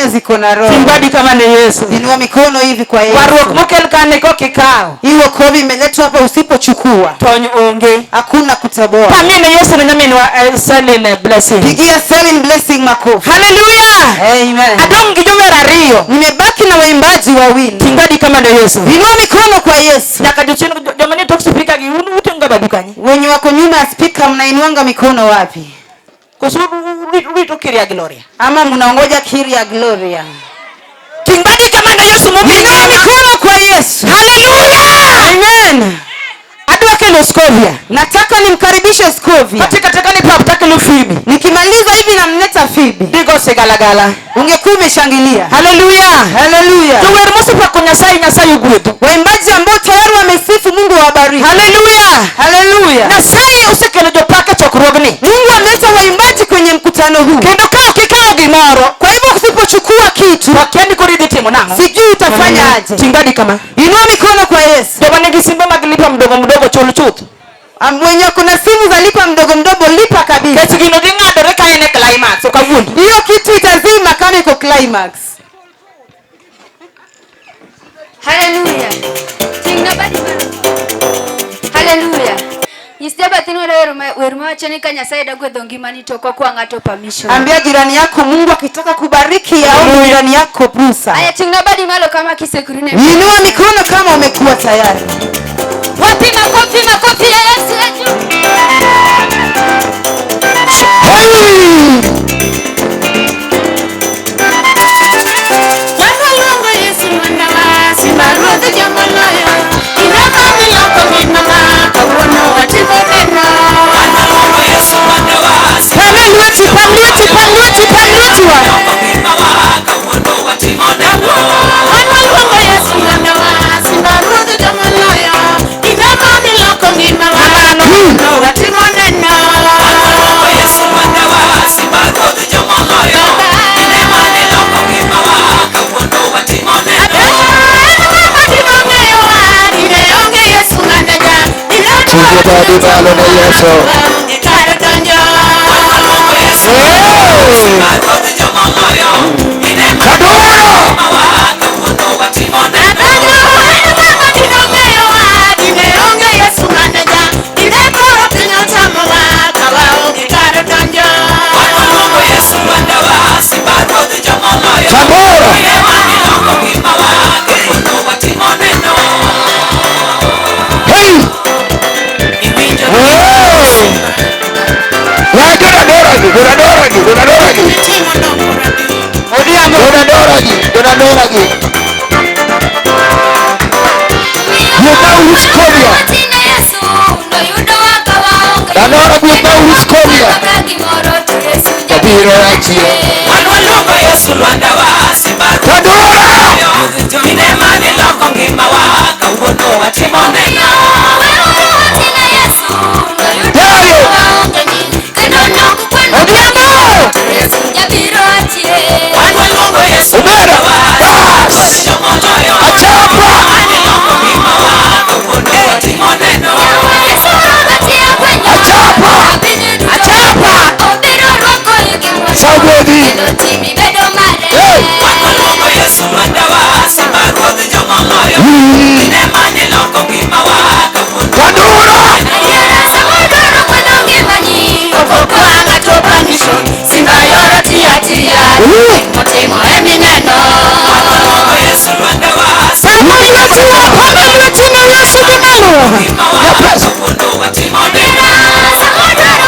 Zingine ziko na roho. Ting badi kama ne Yesu. Inua mikono hivi kwa Yesu. Warruok mokel kane kokikawo. Hii wokovu imeletwa hapa, usipochukua Tony onge. Hakuna kutoboa. Pamie ne Yesu ne nyaminwa Celine Blessing. Pigia Celine Blessing makofi. Haleluya. Amen. Adong' gi jower ariyo. Nimebaki na waimbaji wawili. Ting badi kama ne Yesu. Inua mikono kwa Yesu. Nyaka jochien joma nie tok spika gi un uting'o badu kanye? Wenye wako nyuma ya spika, mnainuanga mikono wapi? Koso urito Kyria Gloria? Ama mnaongoja Kyria Gloria? Ting badi kama ne Yesu Inua mobiro. Mikono kwa Yesu. Haleluya. Amen. Adwa kelo Scovia. Nataka nimkaribishe Scovia. Katika teka ni pap takelo Phoebe. Nikimaliza hivi namleta Phoebe. Digo sigalagala. Ungekuwa umeshangilia. Haleluya. Haleluya. Jower mosepako Nyasaye, Nyasaye ogwedhu. Waimbaji ambao tayari wamesifu, Mungu awabariki. Haleluya. Haleluya. Nyasaye osekelo jopak e chokruogni. Mungu ameleta waimbaji kwenye mkutano huu. Kendo ka ok ikawo gimoro, Kwa hivyo usipochukua kitu, wakia ni koro idhi timo nang'o? Sijui utafanya aje. Ting badi kama. Inua mikono kwa Yesu. Joma nigi simbe mag lipa mdogo mdogo chul chuth. Wenye kuna simu za lipa mdogo mdogo, lipa kabisa. Kech gino dhi ng'adore ka en e climax, ok awuondi. Hiyo kitu itazima kama iko climax. Haleluya. Ting'na badi malo. Haleluya. Nyis jabathini wer mawacho ni ka Nyasaye da gwedho ngimani to ok okwa ng'ato permission. Ambia jirani yako Mungu akitaka kubariki aombe jirani yako ruhusa. Aya, ting'na badi malo kama kisekurine. Inua mikono kama umekuwa tayari. Wapi makofi, makofi ya Yesu ya juu. Hey! Waluongo Yesu mondo wa simba ruodh jomoloyo. Inamani loko ngimawa kawuono watimo neno. Waluongo Yesu mondo wa Pame lweti, pam lweti, pam lweti, pam lweti wa. loko ngimawa kawuono watimo neno. Waluongo Yesu mondo wa simba ruodh jomoloyo. Inamani loko ngimawa kawuono watimo neno. Waluongo Yesu mondo wa simba ruodh jomoloyo. Inamani loko ngimawa kawuono watimo neno. Tinge badi malo ne Yesu. Waluongo Yesu simba ruodh jomoloyo. Inamani Kadoro! ngimawa kawuono watimo neno. Waluongo Yesu mondo wa simba ruodh jomoloyo. Tambora! Inamani loko ngimawa kawuono watimo neno. Hey! Iwinjo Hey! Ya jonadora gi, jonadora gi, jonadora gi. Odhiambo. Jonadora gi, jonadora gi. Gwedhauru Scovia. Danora gwedhauru Scovia. Jabiro achie. Wan waluongo Yesu lwanda wa simba ruodh Tandora! Inemani loko ngimawa kawuono watimo neno. Dayo! Odhiambo! Wan waluongo Yesu Omera! lwanda wa Bas! jomoloyo. Achapa! Inemani loko ngimawa kawuono watimo neno. Achapa! Achapa! Sagwedhi! Hey! Wan waluongo Yesu lwanda wa simba ruodh jomoloyo. Inemani loko ngimawa kawuono Tandora! Wan waluongo Yesu lwanda wa Pame lweti wa, pame lweti ne Yesu gi malo. ngimawa Yapres! kawuono watimo neno. Tandora!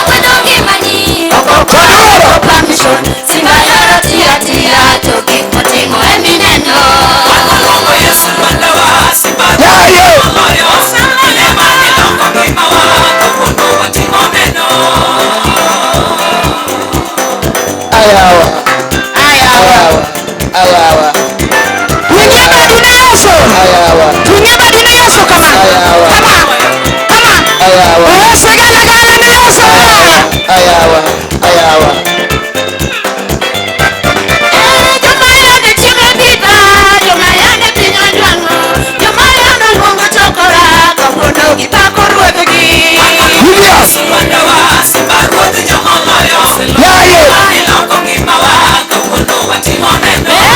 Wan waluongo Yesu lwanda wa simba Dayo! jomoloyo. Inemani loko ngimawa kawuono watimo neno. Ayawa! Ayawa. Ayawa! Ting'e badi ne Yesu. Ayawa! Ting'e badi ne Yesu kama. Ayawa. Kama. Kama. Ayawa! Eh, sigalagala ne Yesu. Ayawa! Ayawa! Julius! Yesu lwanda wa simba ruodh jomoloyo. Yaye! Inemani loko ngimawa kawuono watimo neno.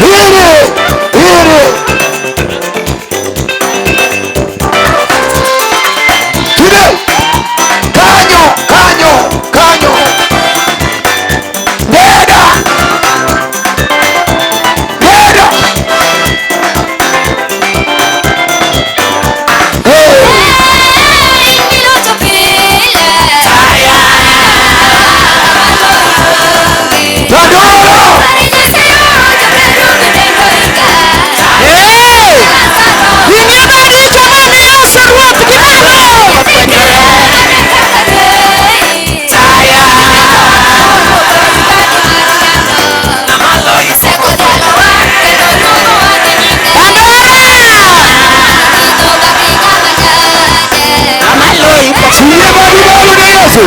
Ire, ire. Tide. Kanyo, kanyo, kanyo. Deda. Deda. Hey. Tadoro. Hey! Ting'e badi joma miyo Yesu Ruoth gi malo. Dandora! Ting'e badi malo ne Yesu.